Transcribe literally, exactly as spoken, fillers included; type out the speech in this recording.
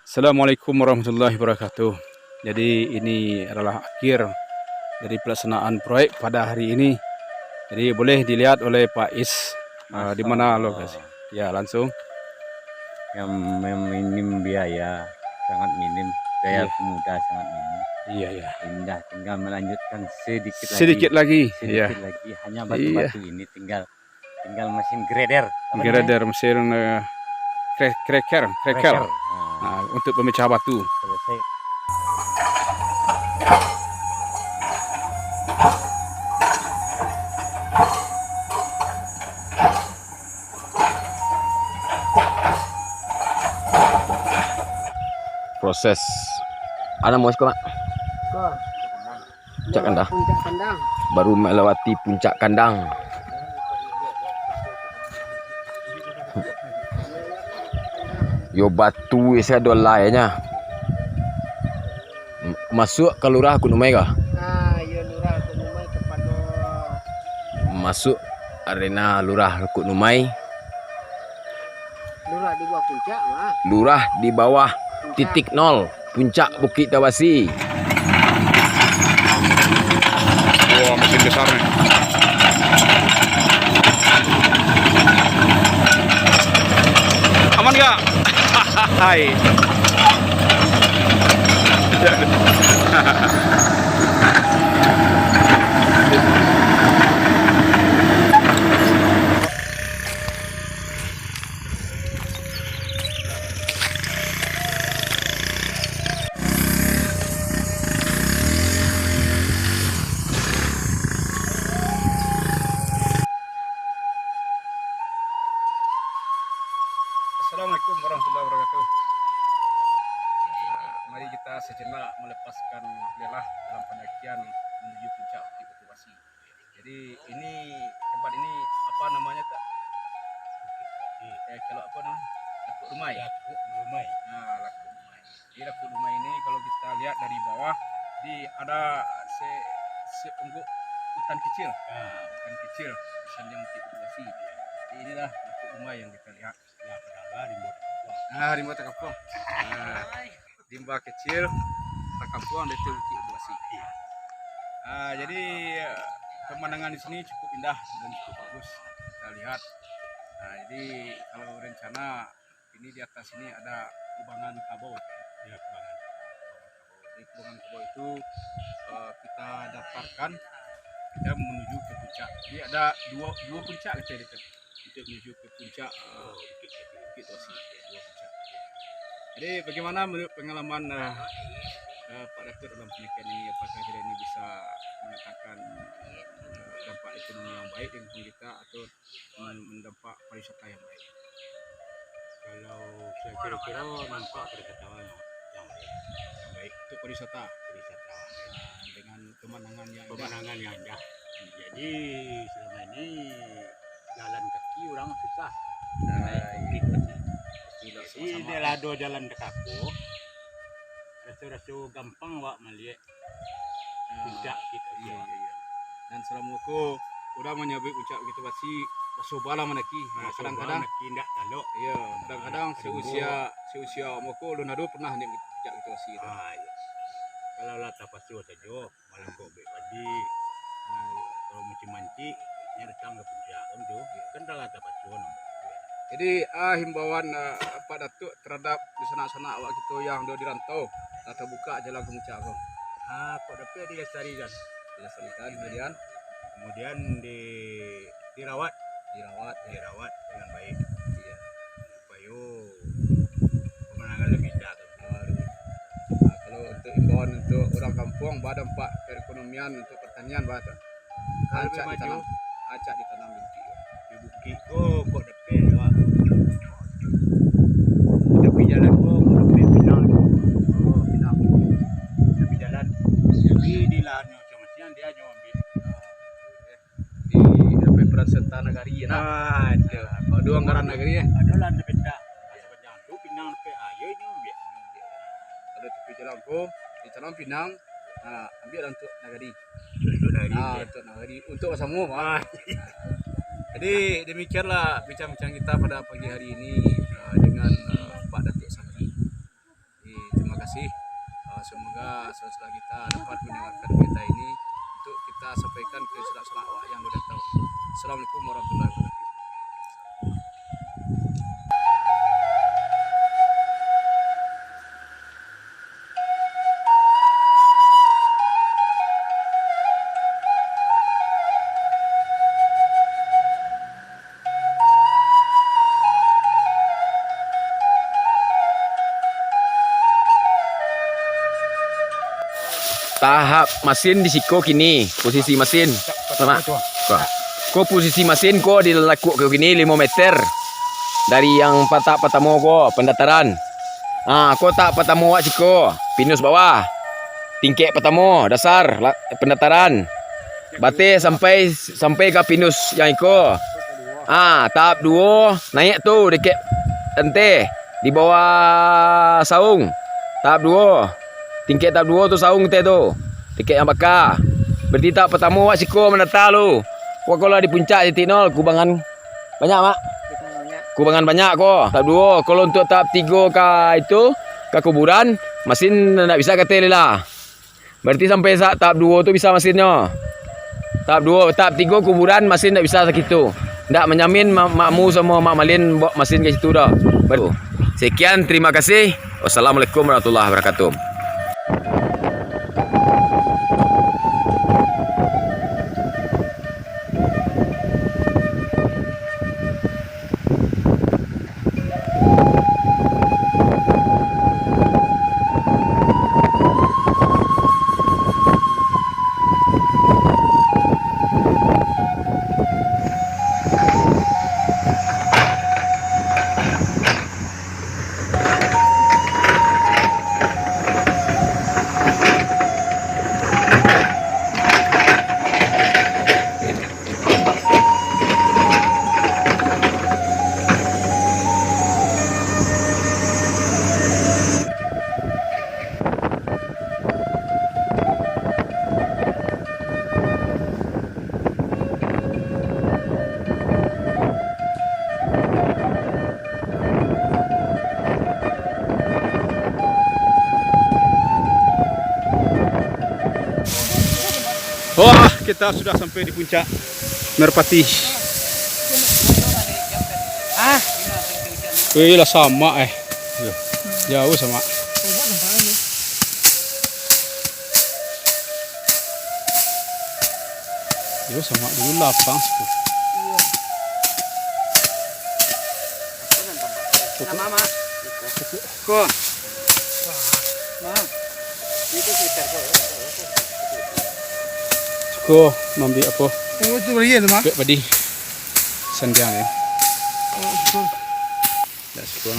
Assalamualaikum warahmatullahi wabarakatuh. Jadi, ini adalah akhir dari pelaksanaan proyek pada hari ini. Jadi, boleh dilihat oleh Pak Is, eh, di mana lokasi. Ya, langsung. Yang meminim biaya sangat minim, biaya Iya. pemuda sangat minim. Iya, iya. Indah, tinggal melanjutkan sedikit lagi. Sedikit lagi, iya. Sedikit lagi, hanya Iya. batu-batu ini tinggal, tinggal mesin grader. Apa namanya? Grader, mesin, eh, kre-, kreker, kreker. Kreker. Nah. Nah, untuk pemecah batu. Selesai. Proses. Ado namo siko, Mak? Ko. Puncak Kandang. Puncak Kandang. Baru melewati Puncak Kandang. Yo batu isi ado lai nyo. M-, masuak ka Lurah Kunuak Umai kah? Ah, iyo, Lurah Kunuak Umai kapado. Masuak arena Lurah Kunuak Umai. Lurah di bawah puncak, ah. Lurah di bawah Puncak. titik nol, puncak Bukik Tabasi. Wah, mesin besar nih. Aman gak? Hai. Assalamualaikum warahmatullahi wabarakatuh. Mari kita sejenak melepaskan lelah dalam pendakian menuju puncak Bukik Batu Basi. Jadi, ini, tempat ini apa namanya, Kak? Eh, kalau apa nama? Lakuk Lumai. Lakuk Lumai. Nah, Lakuk Lumai. Jadi, Lakuk Lumai ini kalau kita lihat dari bawah, di, ada se-, seonggok hutan kecil. Nah, hutan kecil di sandiang Bukik Batu Basi. Jadi, inilah Lakuk Lumai yang kita lihat. Ya, padahal rimbo takapuang. Ah, rimbo takapuang. Nah, rimbo kecil, takapuang dari Bukik Batu Basi. Ah, jadi, pemandangan di sini cukup indah dan cukup bagus kita lihat. Nah, jadi kalau rencana ini di atas ini ada kubangan kabau. Ya, kubangan. Di kubangan kabau itu, eh, kita daftarkan, kita menuju ke puncak. Jadi ada dua, dua puncak kita di, untuk menuju ke puncak, eh, Bukit Batu Basi, dua puncak. Jadi bagaimana menurut pengalaman, eh, eh, Pak Datuk dalam pendakian ini? Apakah kita ini bisa mendatangkan, eh, dampak ekonomi yang baik di kampung kita atau men-, mendampak pariwisata yang baik? Kalau saya kira-kira nampak pariwisata yang, yang baik. Yang baik. Untuk pariwisata? Pariwisata. Ah, dengan pemandangan yang indah. Pemandangan yang indah. Jadi, selama ini jalan kaki orang susah. Ah, naik bukit pasti. Iya. Pasti lah. Jadi, sama-sama. Dia lah ado jalan takako. Raso-raso gampang awak maliek. Ah, puncak Bukik Batu Basi. Iya, iya, iya. Dan salamo ko, urang manyabuik puncak Bukik Batu Basi, basobah lah mandaki. Ah, kadang-kadang, basobah mandaki indak talok. Iya, kadang-kadang seusia, seusia awak ko, ulun ado pernah naiak puncak Bukik Batu Basi tu. Ah, iya. Kalau lah tapaso sajo, malangkok bek padi. Ah, iya. Kalau musim mancik, nyo datang ka puncak, kan tu. Iya. Kan dah lah tapaso namo. Iya. Jadi, ah, himbauan, ah, Pak Datuk terhadap di sanak-sanak awak kito yang ado di rantau, lah tabuka jalan ka puncak ko? Ah, kok dapek dilestarikan. Dilestarikan, kemudian? Kemudian di, dirawat. Dirawat, ya. Dirawat dengan baik. Iya. Supayo pemandangan lebih indah tu. Ah, lebih. Ah, kalau untuk imbauan untuk urang kampuang, ba dampak perekonomian untuk pertanian, ba tu. Kalau rancak maju, ditanam, rancak ditanam bintik. Di bukik ko, kok dapek, Wak. Tapi jalan ko, kok dapek pinang tu. Oh, pinang. Tapi jalan, tapi di lahan yang macam-macam, dia nyo ambil. Di, dapek peran serta nagari, yo, nah. Ah, itu. Ah, kalau ado anggaran nagari, yo. Ado lah, ado peta. Sapanjang tu, pinang dapek, ah, yo, nyo ambil. Kalau tapi jalan ko, ditanam pinang, Ah, ambiak lah untuk nagari. Untuk nagari, ah, ya. Untuk nagari, untuk basamo, Pak. Ah. Jadi, demikianlah bincang-bincang kita pada pagi hari ini, ah, dengan, ah, Pak Datuk Saki. Jadi, terima kasih. Ah, semoga saudara-saudara kita dapat mendengarkan berita ini untuk kita sampaikan ke sanak-sanak awak yang di rantau. Assalamualaikum warahmatullahi wabarakatuh. Tahap masin di siko kini, posisi masin. Mak. Ko. Ko posisi masin ko dilakuk ko kini limo meter. Dari yang pa-, tahap patamo ko, pandataran. Ah, ko tahap patamo wak siko, pinus bawah. Tingkek patamo, dasar, la-, pandataran. Bateh sampai, sampai ka pinus yang iko. Ah, tahap duo, naiak tu, dakek tanteh, di bawah saung. Tahap duo. Tingkek tahap duo tu saung teh tu. Tingkek yang baka. Berarti tahap patamo wak siko mandata lu. Wak ko lah di puncak titik nol, kubangan banyak, Mak. Kubangan banyak ko. Tahap duo. Kalau untuk tahap tigo ka itu, ka kuburan, masin ndak bisa kateh lah. Berarti sampai sa-, tahap duo tu bisa masinnyo. Tahap duo, tahap tigo kuburan masin ndak bisa sakitu. Ndak manjamin ma-, makmu samo Mak Malin bawa masin ka situ doh. Baru. Sekian, terima kasih. Wassalamualaikum warahmatullahi wabarakatuh. Wah, kita sudah sampai di puncak Merpati. Ah. Wih, lah sama eh. Yo. Jauh sama. Yo, sama dulu lapang situ. Iya. Nama, Mak? Ko. Mak. Ko, mambiak apo? Oh, itu lagi ya, Mak? Biak padi. Sandiang ya. Oh, betul. Dak suko.